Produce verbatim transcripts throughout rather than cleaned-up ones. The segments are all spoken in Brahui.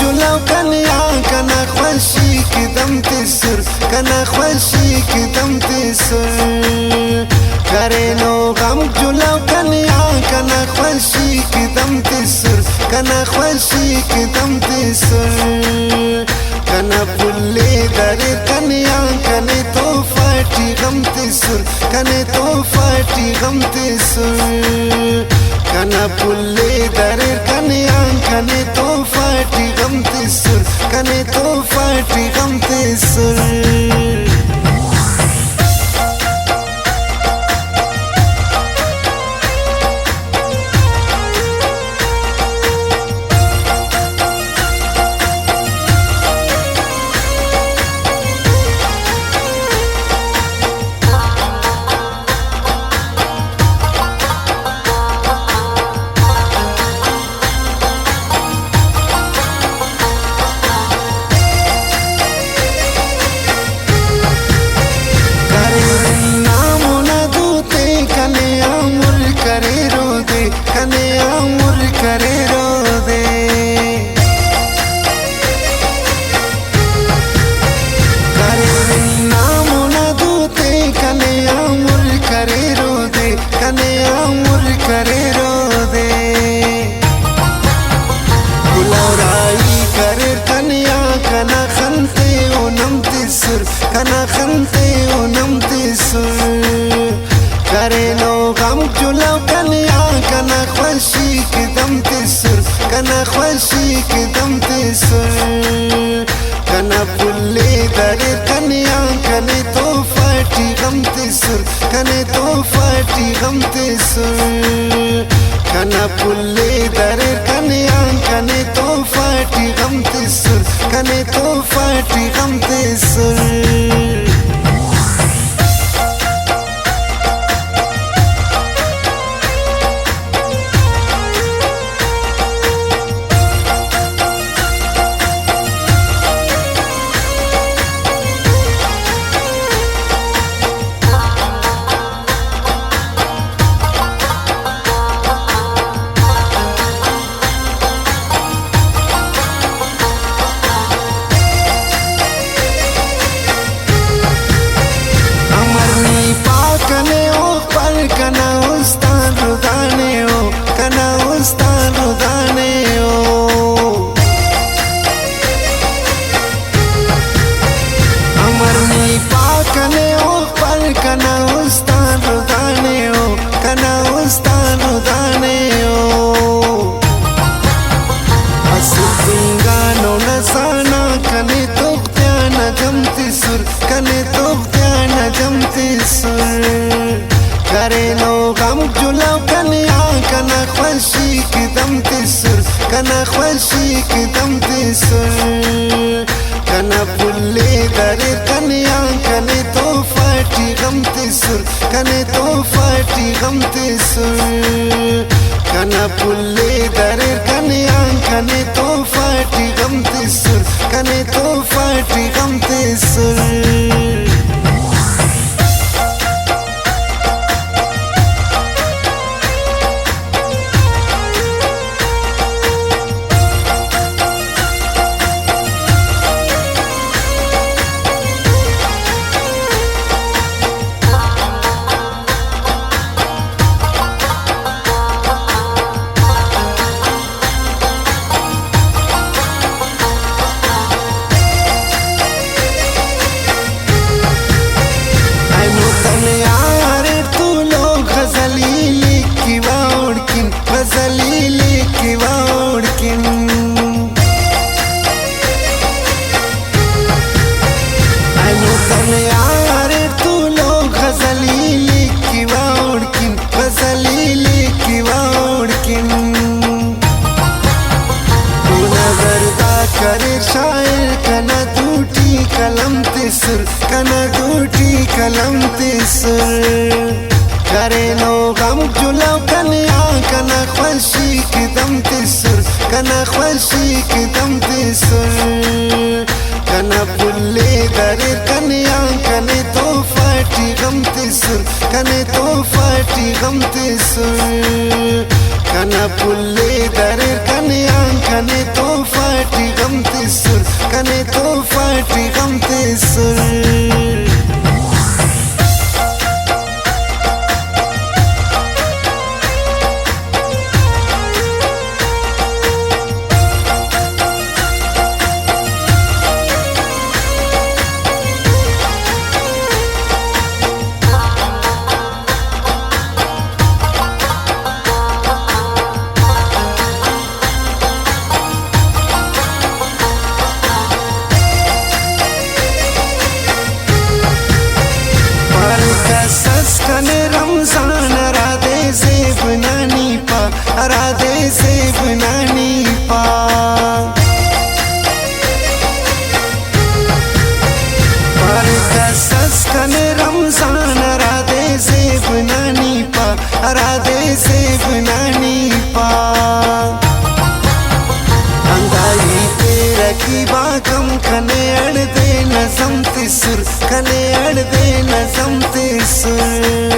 جلو کنے آن کنا خوشی کہ دم تسر، کنا خوشی کہ دم تسر۔ کرینو غم جلو کنے آن کنا خوشی کہ دم تسر، کنا خوشی کہ دم تسر۔ کنا پھلے دریر کنے آن کنے تحفہ ٹی غم تسر، کنے تحفہ ٹی غم تسر۔ کنا پھلے دریر کنے آن کنے تحفہ ٹی غم تسر، کنے تحفہ ٹی غم تسر۔ کریر نا مونا دوتے کنے آ مر کریرو دے، کنے آ مر کریرو دے۔ کریر نا مونا دوتے کنے آ مر کریرو دے، کنے آ مر کریرو دے۔ گلو راہی کریر کنے آ کنا خن تے او نم تسر، کنا خن تے او نم تسر۔ کرینو غم جلو کنے آ کنا خوشی کہ دم تسر، کنا خوشی کہ دم تسر۔ کنا پھلے دریر کنے آن کنے تحفہ ٹی غم تسر، کنے تحفہ ٹی غم تسر۔ کنا پھلے دریر کنے آن کنے تحفہ ٹی غم تسر، کنے تحفہ ٹی غم تسر۔ امر نی پا کنے اوخ پر کنا استان ردانے او، کنا استان ردانے او۔ امر نی پا کنے اوخ پر کنا استان ردانے او، کنا استان ردانے او۔ اسل تنگانو نسانا کنے تغ تیان جم تسر، کنے تغ تیان جم تسر۔ کرینو غم جلو کنے آ کنا خوشی کہ دم تسر، کنا خوشی کہ دم تسر۔ کنا پھلے دریر کنے آ کنے تحفہ ٹی غم تسر، کنے تحفہ ٹی غم تسر۔ کنا پھلے دریر کنے آ کنے تحفہ ٹی غم تسر، کنے تحفہ ٹی غم تسر۔ اینو تنیا اریر تولوک غزلی لکھوہ اوڑکن، غزلی لکھوہ اوڑکن۔ اینو تنیا اریر تولوک غزلی لکھوہ اوڑکن، غزلی لکھوہ اوڑکن۔ اونا زردا کریر شاعر کنا دوٹی قلم تسر، کنا دوٹی قلم تسر۔ کرینو غم جلو کنے آ کنا خوشی کہ دم تسر، کنا خوشی کہ دم تسر۔ کنا پھلے دریر کنے آ کنے تحفہ ٹی غم تسر، کنے تحفہ ٹی غم تسر۔ کنا پھلے دریر کنے آ کنے تحفہ ٹی غم تحفہ ٹی غم تسر۔ پارے کس اس کنے رمضان ہرادے زیب نا نی پا، ہرادے زیب نا نی پا۔ پارے کس اس کنے رمضان ہرادے زیب نا نی پا، ہرادے زیب نا نی پا۔ ہندا ہیت ءِ رقیبا غم کنے ہڑدے نظم تسر، کنے ہڑدے نظم تسر۔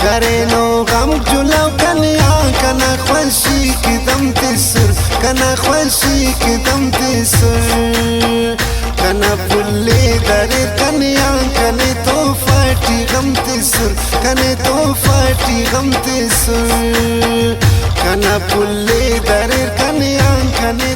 کرینو غم جلو کنے آن کنا خوشی کہ دم تسر، کنا خوشی کہ دم تسر۔ کنا پھلے دریر کنے آن کنے تحفہ ٹی غم تسر، کنے تحفہ ٹی غم تسر۔ کنا پھلے دریر کنے آن کنے